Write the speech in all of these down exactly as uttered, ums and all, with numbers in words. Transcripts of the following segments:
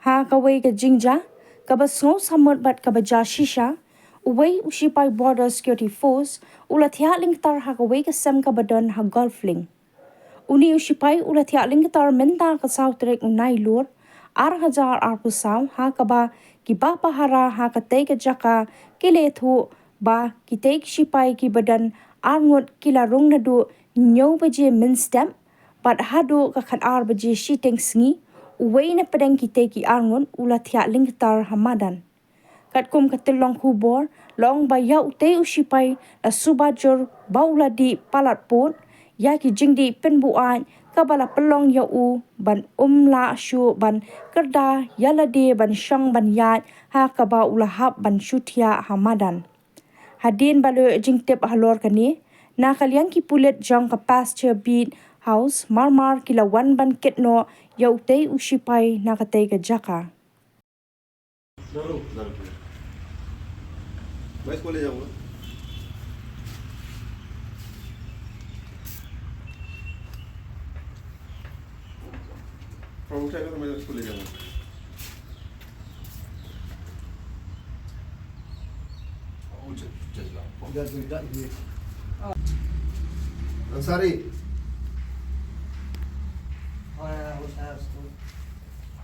Ha kawei ka jingjia kaba sngewsamut bad kaba jia shisha, uwei u shipai Border Security Force u la thiah lyngktar ha kawei ka sem kaba don ha Golf Link. Une u shipai u la thiah lyngktar mynta ka saw tarik u Nailur, ar hajar arphew saw, ha kaba ki ba pahara ha katei ka jaka ki la ïathuh ba kitei ki shipai kiba don ar ngut ki la rung naduh hynñiew baje mynstep bad haduh ka khatar baje shiteng sngi, uwei na pdeng kitei ki ar ngut u la thiah lyngktar ha madan. Katkum ka tyllong khubor, la ong ba ïa utei u shipai la suba jur ba u la dih palat pud ïa ki jingdih pynbuaid kaba la pynlong ïa u ban um lah shuh ban kyrda ïa lade ban shong ban ïaid ha kaba u la hap ban shu thiah ha madan. Hadien ba la ïoh jingtip halor kane, na ka liang ki pulit jong ka Pasture Beat House, mar mar ki la wan ban kit noh ïa utei u shipai na katei ka jaka. मैं इसको ले जाऊंगा। और उठाएगा तो मैं इसको ले जाऊंगा। अंसारी। हाँ, यार, वो शायद उसको।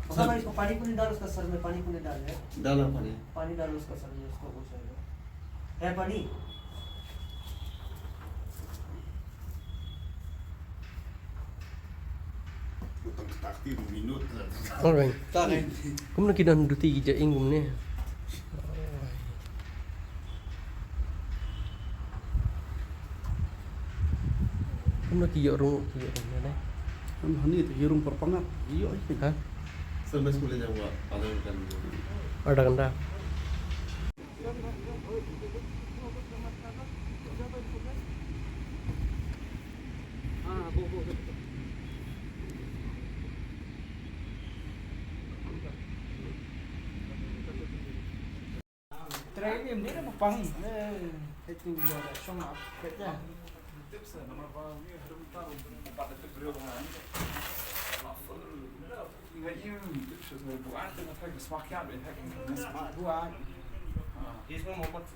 पता नहीं, इसको पानी को नहीं डाल, उसका सर में पानी को नहीं डाल है। डाला पानी। पानी डालो उसका सर में, उसको हो जाएगा। है पानी? Utang ketak ti minut. Alright. Kumno ki don duty ki ja ing kumne. Kumno ki ïoh rung, ki ïoh rung ne. Kan hani te ki rung perpangat. Ïoh ai. Ha? Sampai sekolah jam berapa? Ada kan. Ada kan dah. Trai ni mesti ada pang. Eh, itu dia ada song up. Kata. Tips nama bang ni harum taruh. Empat detik beliau kan. Ngai im, tips ngai buat dengan tak semakin ada hack ngai semakin buat. Yes, mau empat.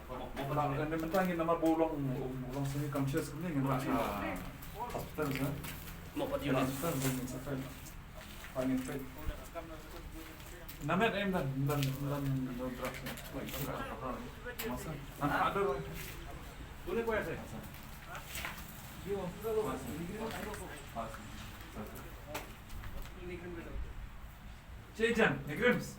Bala, eh, ni mentang ni nama bolong, bolong sini conscious ni ngai buat. Hospital sana. Mau empat unit. Hospital sana. Fine, fine. Namet em dan, dan, dan, dan drugs ni. Masa? Anak ada. Boleh kau ya, saya? Masa? Masa? Masa? Cik Jan, Negrims.